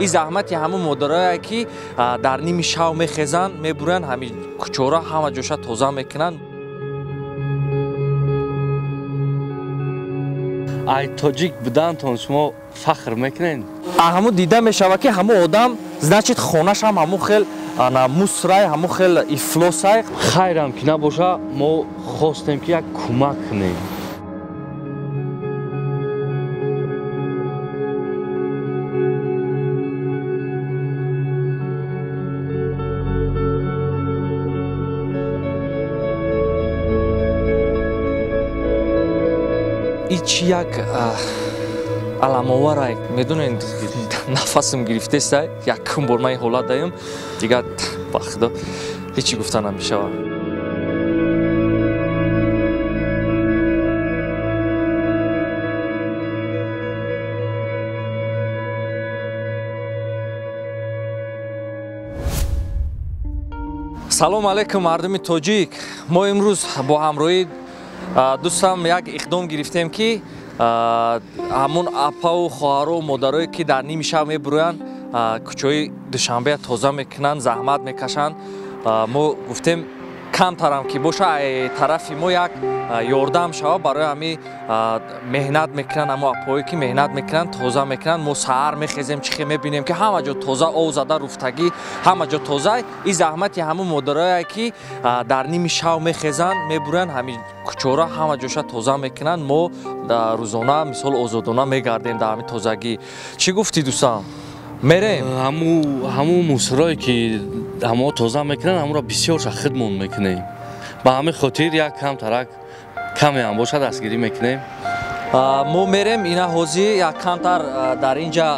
Ин заҳмати ҳамун модарое ки дар ними шав мехезанд, мебуранд, ҳамин кӯчора ҳама ҷоша тоза мекунанд. Ай тоҷик будантон шумо фахр мекунед? Ҳамун дида мешавад ки ҳамун одам значит хонашам ҳамун хел мусрай, ҳамун хел ифлосай. Хайрам ки набоша, мо хостем ки як кӯмак кунем. Ичи як аламоварай, медонед, нафасам гирифтестай, якум бор ман ин ҳолат даем, дигар ба худо ҳечи гуфта намешавад. Салом алейкум, мардуми тоҷик. Мо имрӯз бо ҳамроҳӣ дӯстам як иқдом гирифтем ки ҳамун апаву хоҳару модарое ки дар ними шаб мебурӯянд, кӯчаҳои Душанбея тоза мекунанд, заҳмат мекашанд. Мо гуфтем камтарам ки боша, тарафи мо як ёрдам шава барои ҳами меҳнат мекунанд, ҳамо апое ки меҳнат мекунанд, тоза мекунанд. Мо саҳар мехезем, чихе мебинем ки ҳама ҷо тоза, ов зада, руфтагӣ, ҳама ҷо тоза. Ин заҳмати ҳамун модарое ки дар ними шав мехезанд, мебуранд, ҳами кӯчора ҳама ҷоша тоза мекунанд. Мо рӯзона мисол озодона мегардем дар ҳамин тозагӣ. Чӣ гуфтӣ дӯстам? Мерем? Ҳамун мусрое ки ҳамо тоза мекунанд, ҳамонро бисёрша хидмон мекунем. Ба ҳамин хотир як камтарак каме ҳам бошад дастгирӣ мекунем. Мо мерем ина ҳозир як камтар дар инҷа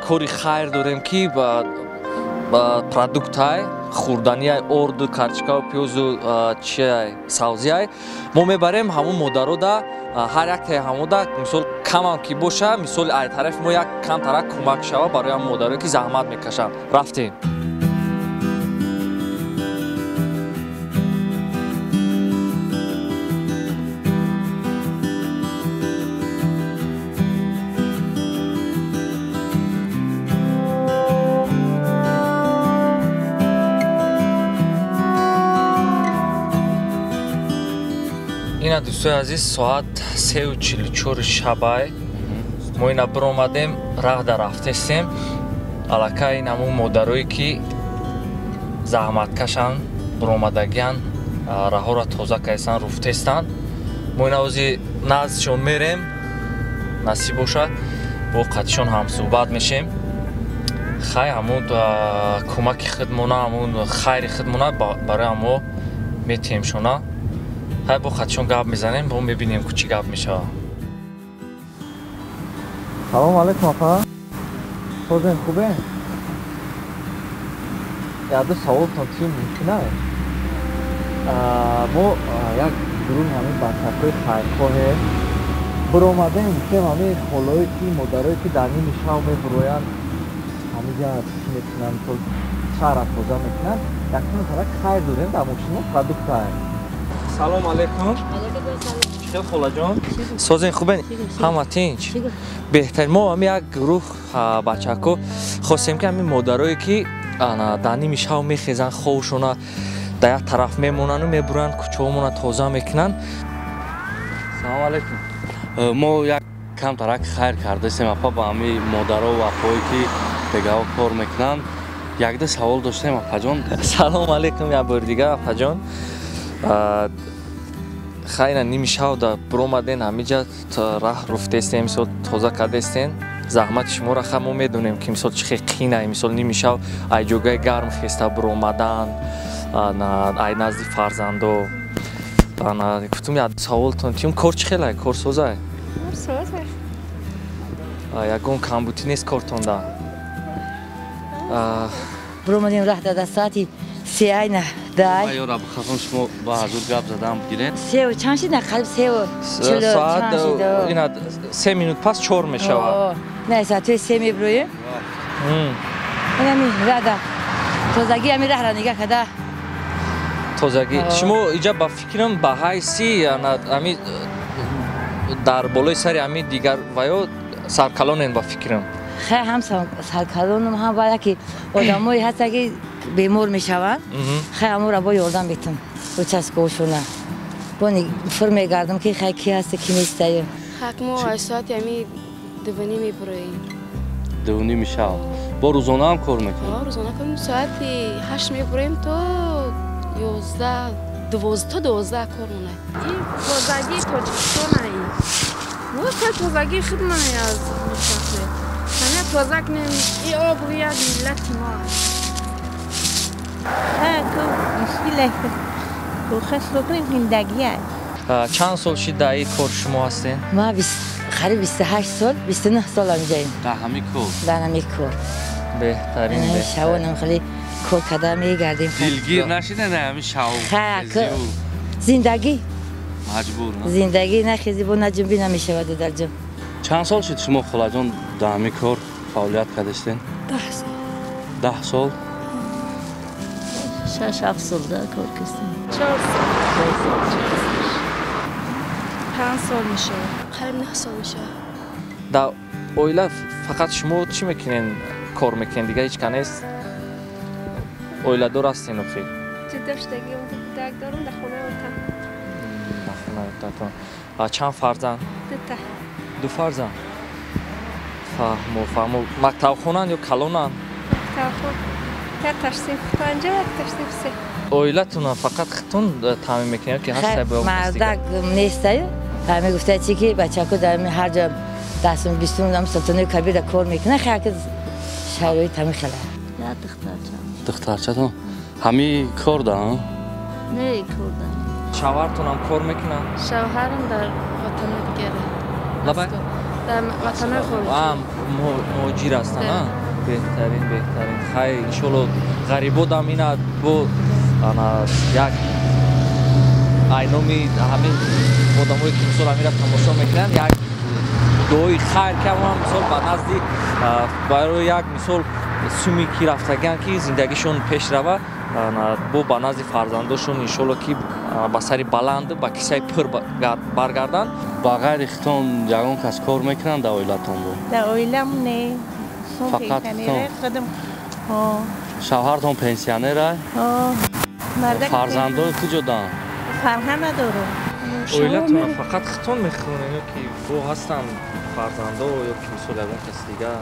кори хайр дорем ки продуктай хӯрданиай, орду, карчикаву пиёзу чиай, савзиай. Мо мебарем ҳамун модарода, ҳар яктаи ҳамода мисол камам ки боша, мисол ай тарафи мо як камтарак кӯмак шава барои ҳамун модарое ки заҳмат мекашанд. Рафтем. Ина дӯстои азиз, соат 3:44 шабай. Мо ина биромадем, раҳ дар рафтестем. Аллакай ин ҳамун модарое ки заҳматкашанд, биромадагиянд, раҳҳоро тоза кардастанд, руфтестанд. Мо ина ҳозир наздишон мерем, насиб бошад, бо қатишон ҳамсӯҳбат мешем. Хай ҳамун кӯмаки хидмона, ҳамун хайри хидмона барои ҳамо метиҳемшона. Хай бо хатишон гап мезанем, бо мебинем ку чӣ гап мешавад. Салом алейкум, апа. Созем, хубе? Яду саволтон тиюм мумкин аст? Мо як гурӯҳи ҳамин бачаҳои хайрхоҳе биромадем, гуфтем ҳамин холое ки модарое ки дар ними шав мебуроянд, ҳамиҷа чӣ мекунанд, мисол шаҳра тоза мекунанд, якум тарак хайр дорем дар мошино продуктай. Салом алейкум. Чӣ холаҷон? Созен, хубен? Ҳама тинч? Беҳтарин. Мо ҳами як гурӯҳ бачаҳко хостем ки ҳамин модарое ки дар ними шав мехезанд, хобшона дар як тараф мемонану мебуранд, кӯчаҳомона тоза мекунанд. Салом алейкум. Мо як камтарак хайр кардастем апа ба ҳамин модаро ва апое ки бегаҳо кор мекунанд. Якда савол доштем апаҷон. Салом алейкум як бори дигар апаҷон. Хайна ними шав да биромаден, ҳамиҷа раҳ руфтестем, мисол тоза кардестен. Заҳмати шуморо ха мо медонем ки мисол чӣ хел қинай, мисол ними шав ай ҷогаи гарм хеста биромадан, ай назди фарзандо. Гуфтум як саволтон тиюм, кор чӣ хелай, кор созай? Ягон камбутӣ нест кортонда? Биромадем раҳ да соати сеайна дай. Ёра бихафам шумо ба ҳазур гап задам бигиред. Сеу чанд шид на қалб сеу чилу чанд шид. Ина 3 минут пас 4 мешавад. Не, соати 3 меброем. Инами рада. Тозагӣ ами раҳра нигаҳ када. Тозагӣ. Шумо иҷа ба фикрам ба ҳайси ами дар болои сари ами дигар ваё саркалонен ба фикрам. Хай ҳам саркалонам ҳам баъд ки одамое ҳаста ки бемор мешаванд, хай ҳамонро бо ёрдам метам. Участковшона. Бо фур мегардам ки хай ки ҳаста ки нестаю. Хак мо аз соати ҳами 2:30 мебуроем. 2:30 шаб. Бо рӯзона ҳам кор мекунед? Рӯзона кор мекунем. Соати 8 мебуроем то 11, 12 то 12 кор монад. Ин тозагии Тоҷикистон ай. Мо тозагии худмон аз мешахе. Ҳама тоза кунем, ин обрӯи як миллати мо аст. Чанд сол шид дар ин кор шумо ҳастед? Ма қариб 28 сол, 29 сол ҳамиҷаем. Дар ҳамин кор? Дар ҳамин кор. Беҳтарин. Шавонам хеле кор карда мегардем. Дилгир нашида на ҳамин шав? Зиндагӣ. Маҷбур. Зиндагӣ нахези бо наҷунбӣ намешавад дарҷон. Чанд сол шуд шумо холаҷон дар ҳамин кор фаъолият кардастед? 10 сол. 10 сол? 6-7 сол дар кор кардем. 4 сол. 5 сол мешавад. Қариб 9 сол мешавад. Дар оила фақат шумо чӣ мекунед? Кор мекунед, дигар ҳеҷ ка нест? Оиладор ҳастен охи? Ҷудо шудагиам, ду кӯдак дорам, дар хонаи отам. Дар хонаи отатон. Чанд фарзанд? Дута. Ду фарзанд? Фаҳмо, фаҳмо. Мактабхонанд ё калонанд? Мактабхон. Якташ синфи 5, якташ синфи 3. Оилатонам фақат худтон таъмин мекунед ки ҳаст бо мардак нестаю. Ҳаме гуфта чи ки бачако дар ҳар ҷо дастум бистум ам Султони Кабира кор мекунад, хай ки шароит ҳами хела. Я духтарча. Духтарчатон ҳами кор да? Не, кор да. Шавҳартонам кор мекунад? Шавҳарам дар ватани дигар. Лабай? Дар ватани хориҷ. Муҳоҷир ҳастанд, а? Беҳтарин, беҳтарин. Хай иншоалло ғарибодам ина бо ана як айноми ҳамин одамое ки мисол ҳамира тамошо мекунанд, як дуои хайр ки ҳамон мисол ба назди барои як мисол суми ки рафтагианд ки зиндагишон пеш рава, бо ба назди фарзандошон иншоалло ки ба сари баланд ба кисаи пур баргарданд. Ба ғайри хитон ягон кас кор мекунанд дар оилатон бо? Дар оилам не. Фақат хитон? Шавҳартон пенсионер ай? Фарзандои куҷо даанд? Фарҳанг надорам. Оилатон фақат хитон мехонед ё ки бо ҳастанд фарзандо ё ки мисол ягон каси дигар?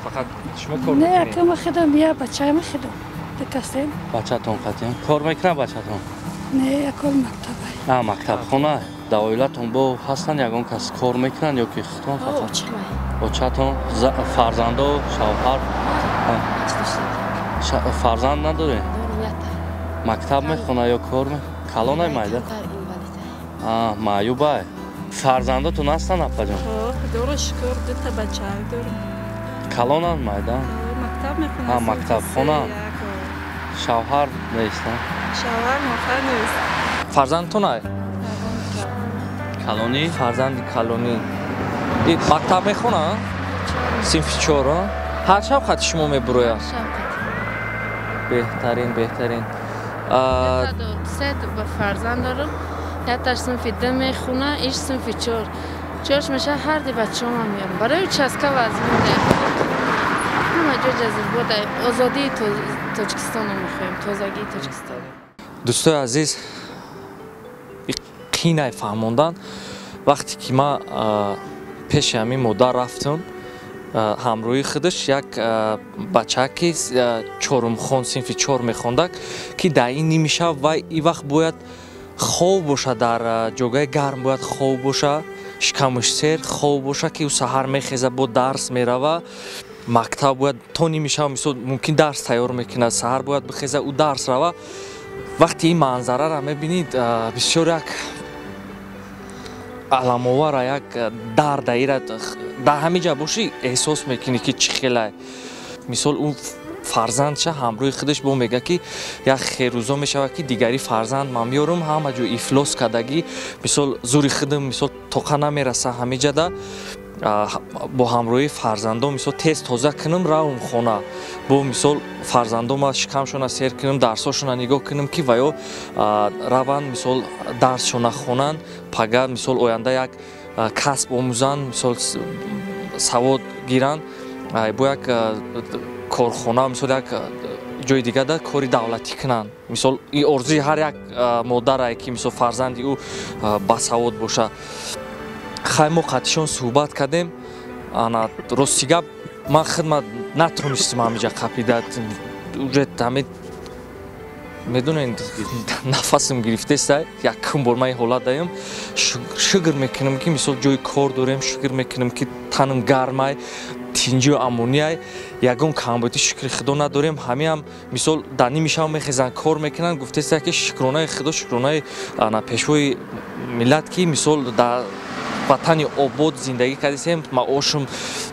Фақат шумо кор мекунед? Не, акама худам, я бачаам худам. Дикастем. Бачатон қатъиян кор мекунад бачатон? Не, я кор мактаб. А, мактабхона. Дар оилатон бо ҳастанд ягон кас кор мекунанд ё ки хитон фақат? Очатон, фарзандо, шавҳар? Фарзанд надоред? Мактаб мехонад ё кор мекунад? Калонай майда? Маъюбай. Фарзандотон ҳастанд апаҷон? Худоро шукр, дута бачаак дорам. Калонанд майда? Мактаб мехонанд. Мактабхона. Шавҳар нест? Шавҳар мофар нест. Фарзандтон ай? Калонӣ? Фарзанди калонӣ. Мактаб мехонад? Синфи 4? Ҳар шаб хати шумо мебурояд? Беҳтарин, беҳтарин. Се фарзанд дорам. Якташ синфи 2 мехонад, иш синфи 4. Чорш мешавад ҳар ди бачаҳоам меорам. Барои участка вазмин не. Ҳама ҷо ҷазирбод. Озодии Тоҷикистонро мехоҳем, тозагии Тоҷикистон. Дӯстои азиз, қинай фаҳмондан. Вақте ки ман пеши ҳамин модар рафтам, ҳамроҳи худаш як бачаке чорумхон синфи 4 мехондак, ки дар ин ними шаб вай ин вақт бояд хоб боша, дар ҷогаи гарм бояд хоб боша, шикамаш сер хоб боша, ки ӯ саҳар мехеза, бо дарс мерава, мактаб бояд то ними шаб мисол мумкин дарс тайёр мекунад, саҳар бояд бихеза, ӯ дарс рава. Вақте ин манзараро мебинед, бисёр як аламовара, як дард ира дар ҳамин ҷа бошӣ эҳсос мекунӣ ки чӣ хелай. Мисол ӯ фарзандша ҳамроҳи худаш бо мега ки як херӯзо мешавад ки дигари фарзанд ман меорам, ҳама ҷо ифлос кардагӣ, мисол зури худам мисол тоқа намераса ҳамин ҷада бо ҳамроҳи фарзандом мисол тез тоза кунам, равам хона, бо мисол фарзандома шикамшона сер кунам, дарсошона нигоҳ кунам ки ва ё раванд мисол дарсшона хонанд, пага мисол оянда як касб омӯзанд, мисол савод гиранд. бо як корхона, мисол як ҷои дигар да кори давлатӣ кунанд. Мисол ин орзуи ҳар як модарае ки мисол фарзанди ӯ басавод боша. Хай мо қатишон суҳбат кардем. Ана рости гап ман хидмат натонистам ҳамиҷа қапида, уже ҳами медонед нафасам гирифтеста. Якум бор ман ин ҳолат даем. Шукр мекунам ки мисол ҷои кор дорем, шукр мекунам ки танам гармай, тинҷию амониай, ягон камбудӣ шукри худо надорем. Ҳамиам мисол дар ними шаб мехезанд, кор мекунанд. Гуфтеста ки шукронаи худо, шукронаи пешвои миллат ки мисол дар ватани обод зиндагӣ кардесем, маошум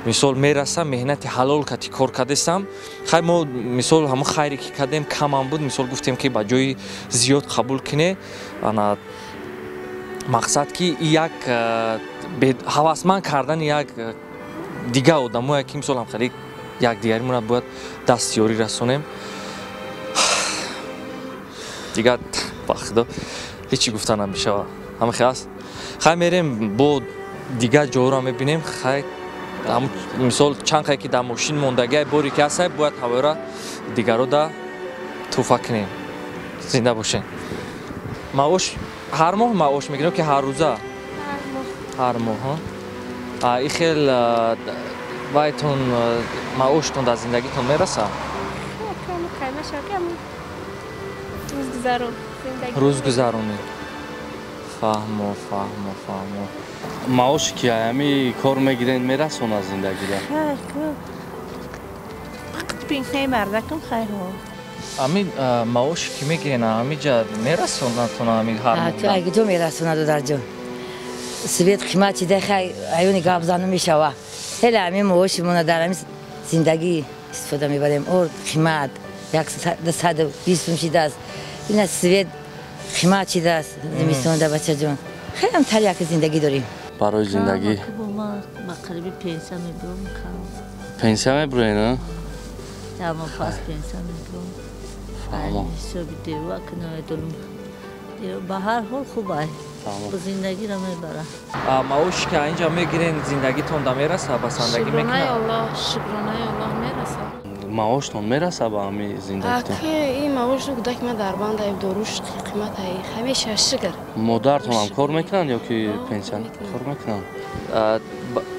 мисол мерасам, меҳнати ҳалол кати кор кардесам. Хай мо мисол ҳамон хайре ки кардем камам буд, мисол гуфтем ки ба ҷои зиёд қабул кине. Ана мақсад ки як ҳавасманд кардани як дигар одамое ки мисол ҳам хеле якдигаримона бояд дастёрӣ расонем. Дигар ба худо ҳеҷ чӣ гуфта намешавад. Ҳама хел аст. Хай мерем бо дигар ҷоро мебинем. Хай мисол чанд қай ки дар мошин мондагиай боре ки ҳастай, бояд ҳаворо дигаро да туҳфа кунем. Зинда бошем. Маош ҳар моҳ маош мегирем ки ҳар рӯза? Ҳар моҳ. И хел вайтон маоштон дар зиндагитон мераса? Рӯзгузаронӣ. Фаҳмо, фаҳмо, фаҳмо. Маоши ки ҳами кор мегирен мерасонад зиндагида? Ами маоши ки мегирен ҳамиҷа мерасонадтон ҳами ҳар моҳ? Ҷо мерасонад, додарҷон. Свет қимат шида, хай аюни гап зану мешава. Хеле ҳамин маошимона дар ҳамин зиндагӣ истифода мебарем. Орд қимат 120 сум шидааст. Ина свет қимат шидааст зимистонда, бачаҷон. Хеле тар як зиндагӣ дорем. Барои зиндагӣ? Ба қариби пенсия мебурам. Пенсия мебурен? Ама пас пенсия мебурам. Фаҳмо. Ҳисоби дева ки намедонам. Ба ҳар ҳол хуб ай. Зиндагиро мебарам. Маоши ки инҷа мегирен зиндагитон да мераса, басандагӣ мекунад? Шукронаи Аллоҳ, шукронаи Аллоҳ мераса. Маоштон мераса ба ҳами зиндагитон? Аки ин маош кӯдаки ман дар банд ай, доруш қимат ай, ҳамеша шукр. Модаратон ҳам кор мекунанд ё ки пенсия кор мекунанд?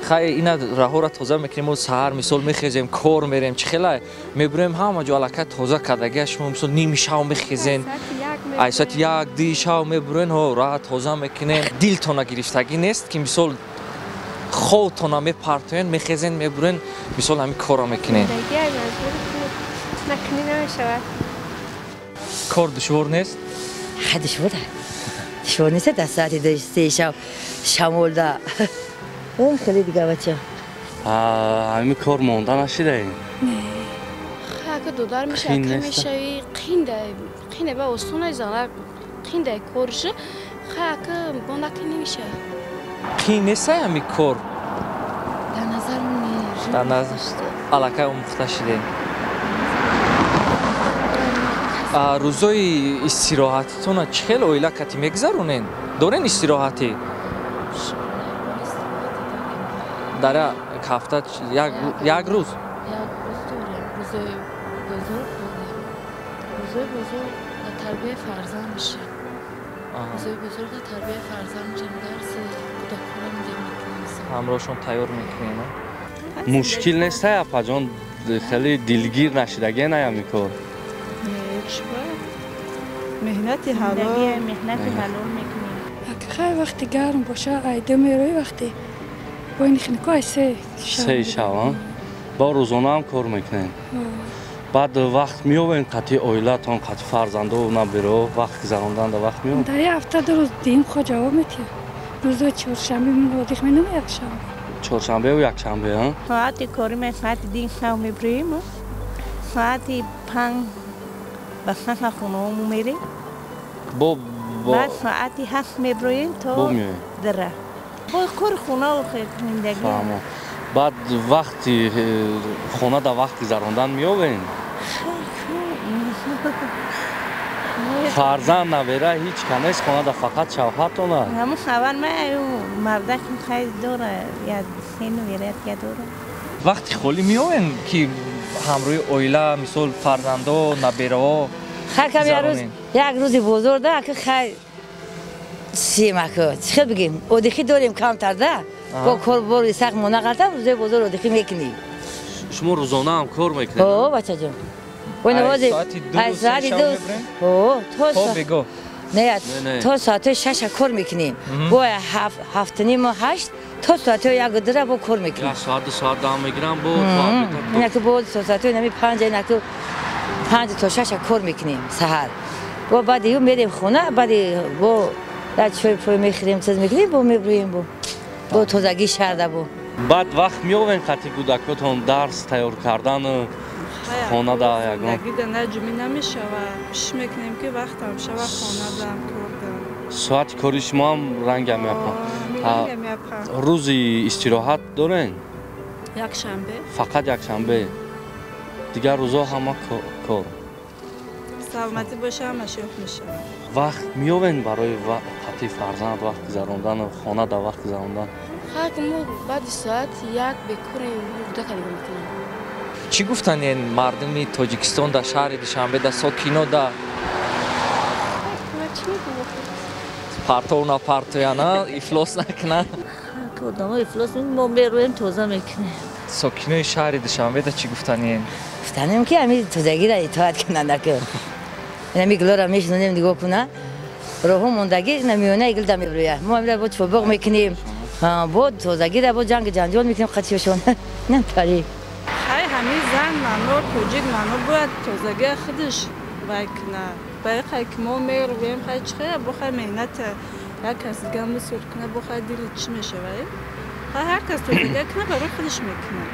Хай ина раҳоро тоза мекунем, мо саҳар мисол мехезем, кор мерем, чӣ хелай мебурем ҳама ҷо аллакай тоза кардагия. Шумо мисол ними шав мехезен, ай соати 1-2 шав мебурен, ҳо раҳа тоза мекунем. Дилтона гирифтагӣ нест ки мисол хобтона мепартоен, мехезен, мебурен, мисол ҳамин корро мекунем. Кор душвор нест? Хай душвор душвор нест, дар соати 3 шав шамолда. Хеле дига бача. Ҳамин кор монда нашидаем? Ака додар меша, ака мешави, қинда, қинда ба осонай зана, қинда корш. Хай ака бо накӣ намеша. Қин нестай ҳамин кор? Дар назар не. Дар назар аллакай омӯхта шидем. Рӯзои истироҳатитона чӣ хел оила кати мегузаронен? Дорен истироҳатӣ? Дар як ҳафта як рӯз? Як рӯз дорем. Рӯзои бозор дорем. Рӯзои бозор дар тарбияи фарзанд мешавем. Рӯзои бозор дар тарбияи фарзанд мешавем. Дарси кӯдаконро мекунем. Ҳамроҳшон тайёр мекунем. Мушкил нестай апаҷон, хеле дилгир нашидагӣ на ҳамин кор? Меҳнати ҳалол. Меҳнати ҳалол мекунем. Хай вақти гарм боша, айда мерои, вақти бо ин хинко ай 3 шав. 3 шав, бо рӯзона ҳам кор мекунем. Баъд вақт меёбем қатъи оилатон, қатъи фарзандо набиро вақт гузаронданда вақт меёбем? Дар як ҳафта 2 рӯз дим хо ҷавоб метиҳад. Рӯзои чоршанбе муодиқ менам, якшанбе. Чоршанбеу якшанбе, а? Соати кори ме соати дин шав мебурем. Соати 5 ба сафа хонаому мерем. Бо баъд соати 7 меброем то дара. Бо кори хонаву зиндагӣ. Фаҳмо. Баъд вақти хона да вақт гузарондан меёбем? Фарзанд набера ҳеҷ ка нест хона да, фақат шавҳартон аст? Ҳамун шавҳар ма мардакам хай дора, як сену верат я дора. Вақти холӣ меоен ки ҳамроҳи оила, мисол фарзандо, набераҳо? Хай кам як рӯзи бозор да, ака хай симако, чӣ хел бигем, одихӣ дорем камтар да, бо корбор сахт мо нағалтам, рӯзои бозор одихӣ мекунем. Шумо рӯзона ҳам кор мекунед? О, бачаҷон. Ай соати ду, то бегоҳ. Не, то соати шаша кор мекунем. Бо ҳафту ниму ҳашт то соати яку дура бо кор мекунем. Як соат, ду соат дам мегирам, бо инаку бо то соати нами панҷ, инаку панҷ то шаша кор мекунем саҳар. Бо баъди ю мерем хона, баъди бо як чой пой мехӯрем, чиз мекунем, бо мебурем, бо тозагии шаҳрда бо. Баъд вақт меовен қати кӯдакотон дарс тайёр кардану хона да ягон? Зиндагида наҷумӣ намешава. Кӯшиш мекунем ки вақтам шава хонадам, кордам. Соати кори шумо ҳам рангам меапа? Рангам меапа. Рӯзи истироҳат дорен? Якшанбе. Фақат якшанбе. Дигар рӯзҳо ҳама кор. Саломатӣ боша, ҳамаш ёфт мешавад. Вақт меовен барои қати фарзанд вақт гузарондану хона да вақт гузарондан? Ҳак мо баъди соат як бекорем, кӯдака нигоҳ мекунем. Чӣ гуфтанд мардуми Тоҷикистон дар шаҳри Душанбе, дар сокино да? Партов напартояна, ифлос накунанд? Одамо ифлос мо мероем, тоза мекунем. Сокинои шаҳри Душанбе да чӣ гуфтанем? Гуфтанем ки ҳамин тозагиро итоат кунанд ака. Ҳамин гулоро мешинонем, нигоҳ кунанд. Роҳҳо мондагӣ миёнаи гул да мебурӯяд. Мо ҳаминро бо чӯбоқ мекунем, бо тозагиро бо ҷангу ҷанҷол мекунем қатиёшон. Намтарӣ. Хай ҳамин зан мано, тоҷик мано бояд тозагия худаш вай кунад. Баи хай ки мо мерӯем, хай чӣ хай, бо хай меҳната як кас дига мисол кунад, бо хай дили чӣ мешавад? Хай ҳар кас тозагия кунад, барои худаш мекунад.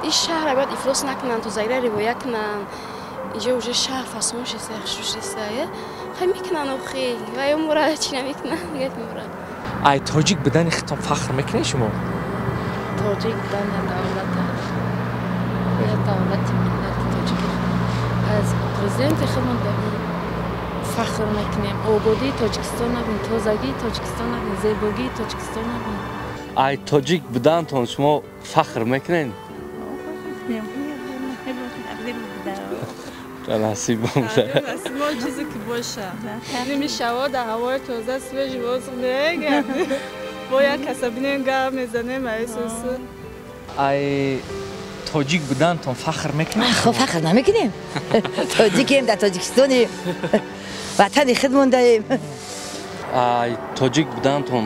Ин шаҳрро бояд ифлос накунанд, тозагиро ривоя кунанд. Инҷо уже шаҳр фасон шеста, хушу шеста. Хай мекунанд охи, ва ё мура чӣ намекунанд, мегӯяд мура. Ай тоҷик будани худтон фахр мекунед шумо? Тоҷик будан я давлата. Я давлати миллати тоҷики. Аз президенти худмон фахр мекунем. Ободии Тоҷикистон набин, тозагии Тоҷикистон набин, зебогии Тоҷикистон набин. Ай тоҷик будантон шумо фахр мекунед? Насиб бошад. Насиб чизе ки боша. Намешава дар ҳавои тоза свежий воздух мегардем. Бо як каса бинем гап мезанем айсусу. Ай тоҷик будантон фахр мекунед? Хо фахр намекунем. Тоҷикем, дар Тоҷикистонем. Ватани худ мондаем. Ай тоҷик будантон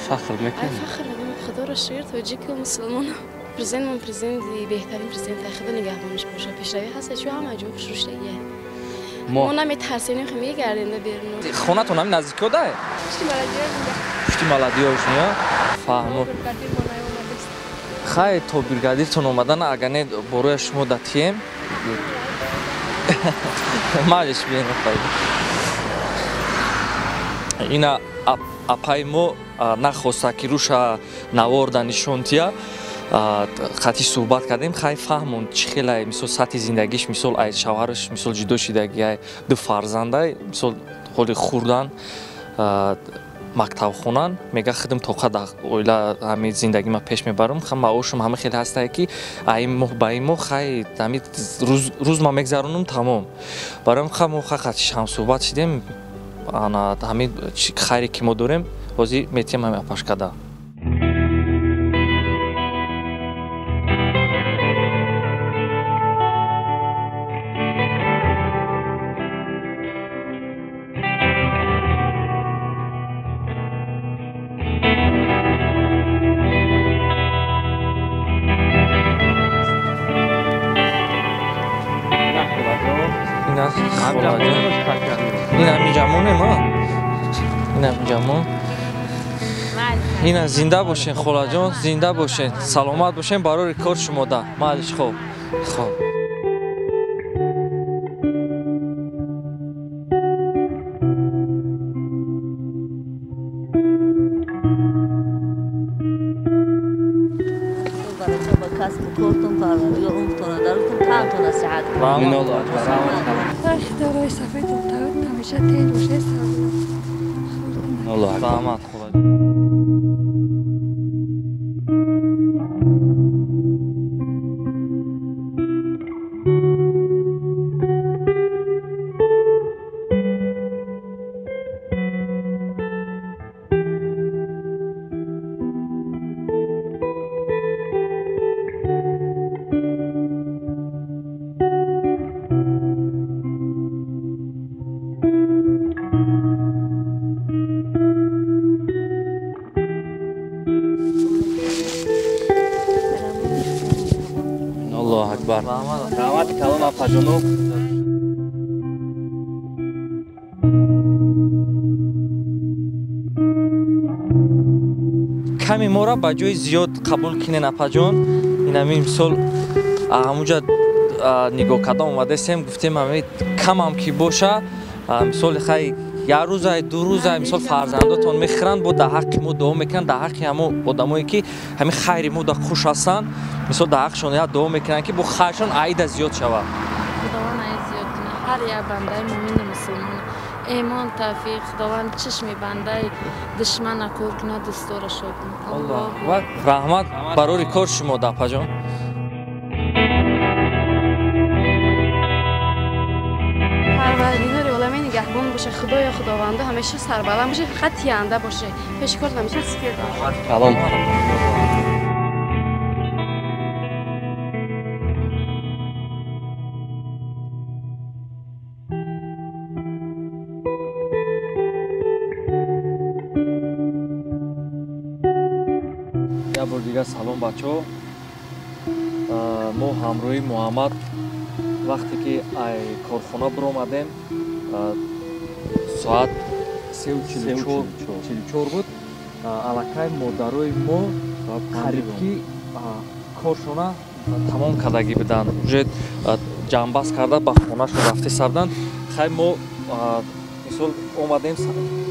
фахр мекунед? Ай фахр мекунем, Худоро шукр, тоҷику мусулмонам. Президент мон президенти беҳтарин президент, Худо нигаҳбонаш бошад. Пешравӣ ҳаст, чун ҳама ҷо хушрӯштагие. Мо наметарсем, хе мегардем да берун. Хонатон ҳамин наздикиҳо да? Пушти маладиё. Пушти маладиё шумо? Фаҳмо. Хай то бригадиртон омадан, агар не бороя шумо да тием. Малиш биен хай. Ина апаи мо нахоста ки рӯша наворда нишон тия. Қатъи суҳбат кардем, хай фаҳмонд чӣ хелай, мисол сатҳи зиндагиш, мисол ай шавҳараш мисол ҷудо шидагӣ, ай ду фарзандай, мисол ҳоли хурдан, мактабхонан, мега худам тоқа дар оила ҳамин зиндагима пеш мебарам, ха маошам ҳама хеле ҳастае ки ай моҳ ба ин моҳ хай ҳамин рӯз ма мегзаронам тамом. Барои ха мо ха қатъи ҳамсуҳбат шидем, ана ҳамин хайре ки мо дорем, ҳозир метиҳем ҳамин апашкада. Ина зинда бошен холаҷон, зинда бошен, саломат бошен, барори кор шумода. Малиш хоб. Хоб. Раҳмат холаҷон. Аллоҳу акбар. Раҳмати калон апаҷоно. Ками мора ба ҷои зиёд қабул кинен апаҷон. Инами мисол ҳамуҷа нигоҳ карда омадасем, гуфтем ҳами камам ки боша, мисол хай як рӯзай, ду рӯзай, мисол фарзандотон мехӯранд, бо дар ҳаққи мо дуо мекунанд, дар ҳаққи ҳамо одамое ки ҳами хайри мо дар хуш ҳастанд, мисол дар ҳаққшон як дуо мекунанд ки бо хайршон аида зиёд шавад. Худованд аид зиёд кунад ҳар як бандаи мӯмини мусулмон. Имон тавфиқ, Худованд чашми бандаи душмана кор кунад, дӯстора шод кунад. Аллоҳу акбар. Раҳмат барори кор шумо апаҷон. Парвардигори олами нигаҳбон боше, Худоё Худовандо ҳамеша сарбаланд боше, фақат тиянда боше, пеши корт ҳамеша сифир боше. Калом. Як бор дигар салом бачаҳо. Мо ҳамроҳи Муҳаммад вақте ки ай корхона биромадем, соат 3:44 буд. Аллакай модарои мо қариб ки коршона тамом кардагӣ буданд, уже ҷамъбаст карда ба хонашон рафта буданд. Хай мо мисол омадем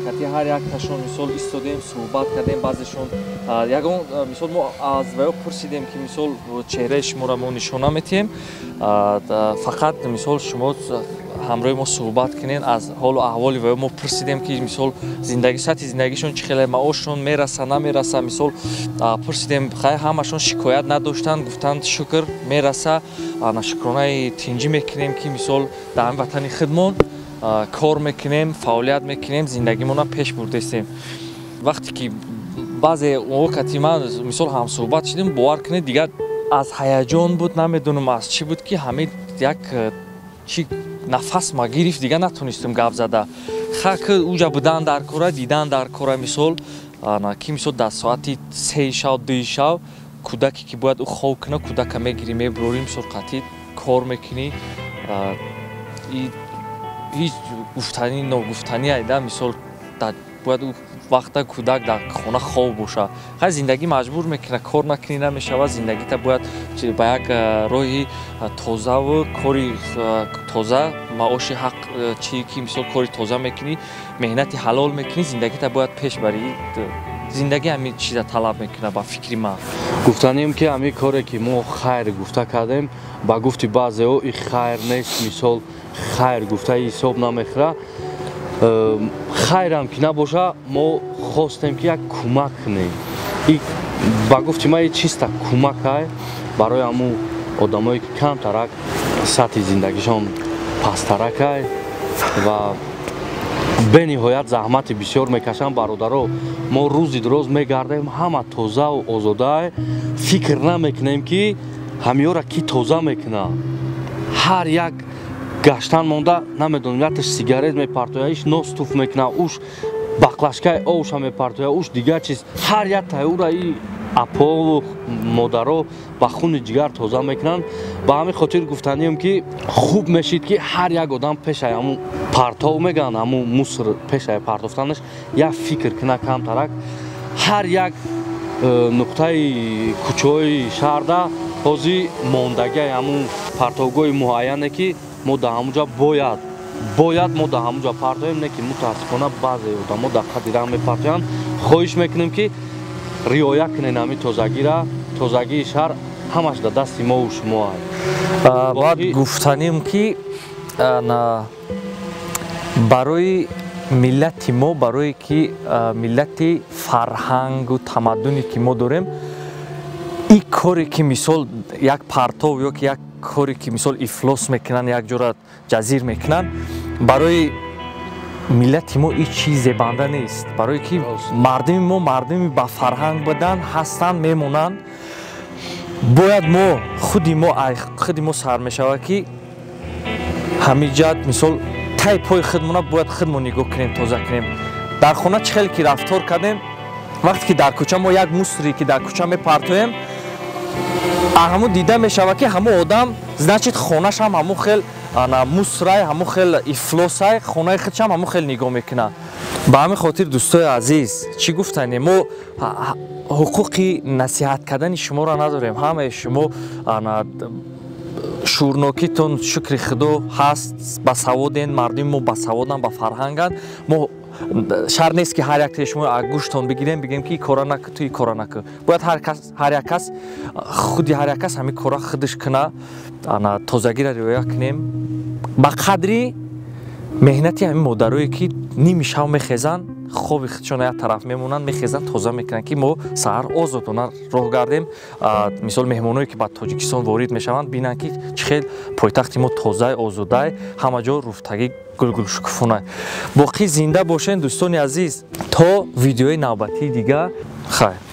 кати ҳар якташон мисол истодем, суҳбат кардем. Баъзешон ягон мисол мо аз ваё пурсидем ки мисол чеҳраи шуморо мо нишона метиҳем, фақат мисол шумо ҳамроҳи мо суҳбат кунед, аз ҳолу аҳволи ваё мо пурсидем ки мисол зиндаги сатҳи зиндагишон чӣ хеле, маошшон мераса намераса, мисол пурсидем. Хай ҳамашон шикоят надоштанд, гуфтанд шукр мераса, шукронаи тинҷӣ мекунем ки мисол дар ҳамин ватани худмон кор мекунем, фаъолият мекунем, зиндагимонро пеш бурдастем. Вақте ки баъзе кати ман мисол ҳамсуҳбат шудем, бовар кунед дигар аз ҳаяҷон буд, намедонам аз чӣ буд ки ҳамин як чи нафас ма гирифт, дигар натонистем гап зада. Хак уҷа будан дар кора, дидан дар кора, мисол ки мисол дар соати 3 шав, 2 шав кӯдаке ки бояд ӯ хоб кунад, кӯдака мегирӣ, мебурорӣ, мисол қатъи кор мекунӣ. Ҳеҷ гуфтанӣ ногуфтанӣ айда, мисол бояд ӯ вақта кӯдак дар хона хоб боша. Хай зиндагӣ маҷбур мекунад, кор накунӣ намешавад, зиндагита бояд ба як роҳи тозаву кори тоза, маоши ҳақ чи ки мисол кори тоза мекунӣ, меҳнати ҳалол мекунӣ, зиндагита бояд пеш барӣ. Зиндагӣ ҳамин чиза талаб мекунад ба фикри ман. Гуфтанем ки ҳамин коре ки мо хайр гуфта кардем, ба гуфти баъзеҳо и хайр нест, мисол хайр гуфта ҳисоб намехӯра. Хайрам ки набоша, мо хостем ки як кӯмак кунем. Ба гуфти ман чиста кӯмакай барои ҳамун одамое ки камтарак сатҳи зиндагишон пасттаракай ва бениҳоят заҳмати бисёр мекашанд. Бародаро, мо рӯзи дуроз мегардем, ҳама тозаву озодай, фикр намекунем ки ҳамиёра ки тоза мекунад. Ҳар як гаштан монда намедонам, якташ сигарет мепартоя, иш нос туф мекунад, уш баклашкаи овша мепартоя, уш дигар чиз. Ҳар як тайёра и апову модаро ба хуни ҷигар тоза мекунанд. Ба ҳамин хотир гуфтанием ки хуб мешид ки ҳар як одам пешаи ҳамун партов мегӯянд, ҳамун муср пешаи партофтанаш як фикр кунад камтарак. Ҳар як нуқтаи кӯчаҳои шаҳрда ҳозир мондагиаи ҳамун партовгоҳи муайяне ки мо дар ҳамунҷа бояд мо дар ҳамунҷа партоем, не ки мутаассифона баъзе одамо дар қадри раҳ мепартоянд. Хоҳиш мекунем ки риоя кунед ҳамин тозагира, тозагии шаҳр ҳамаш дар дасти мову шумо аст. Баъд гуфтанем ки барои миллати мо, барое ки миллати фарҳангу тамаддуне ки мо дорем, ин коре ки мисол як партов ё ки як коре ки мисол ифлос мекунанд, як ҷора ҷазир мекунанд, барои миллати мо ҳеҷ чиз зебанда нест. Барое ки мардуми мо мардуми ба фарҳанг буданд, ҳастанд, мемонанд. Бояд мо худи мо сар мешавад ки ҳамиҷат мисол таи пои худмона бояд худмо нигоҳ кунем, тоза кунем. Дар хона чӣ хеле ки рафтор кардем, вақте ки дар кӯча мо як мусре ки дар кӯча мепартоем, Ҳамун дида мешавад, ки ҳамун одам, значит, хонаш ҳам ҳамун хел мусрай, ҳамун хел ифлосай, хонаи худшам ҳамун хел нигоҳ мекунад. Ба ҳамин хотир, дӯстои азиз, чӣ гуфтанем, мо ҳуқуқи насиҳат кардани шуморо надорем. Ҳамаи шумо шуурнокитон, шукри Худо, ҳаст, басаводен. Мардуми мо басаводанд, ба фарҳанганд. Мо шарт нест, ки ҳар яктаи шумо гӯштон бигирем, бигем, ки кора накӯ, ту кора накӯ. Бояд ҳар як кас, худи ҳар як кас ҳамин кора худаш куна. Тозагиро риоя кунем ба қадри меҳнати ҳамин модарое, ки ними шав мехезанд, хоби худшон як тараф мемонанд, мехезанд, тоза мекунанд, ки мо саҳар озодона роҳ гардем. Мисол, меҳмоное, ки ба Тоҷикистон ворид мешаванд, бинанд, ки чӣ хел пойтахти мо тозай, озодай, ҳама ҷо руфтагӣ, гулгулшукуфонай. Боқӣ зинда бошен, дӯстони азиз, то видеои навбатии дигар. Хайр.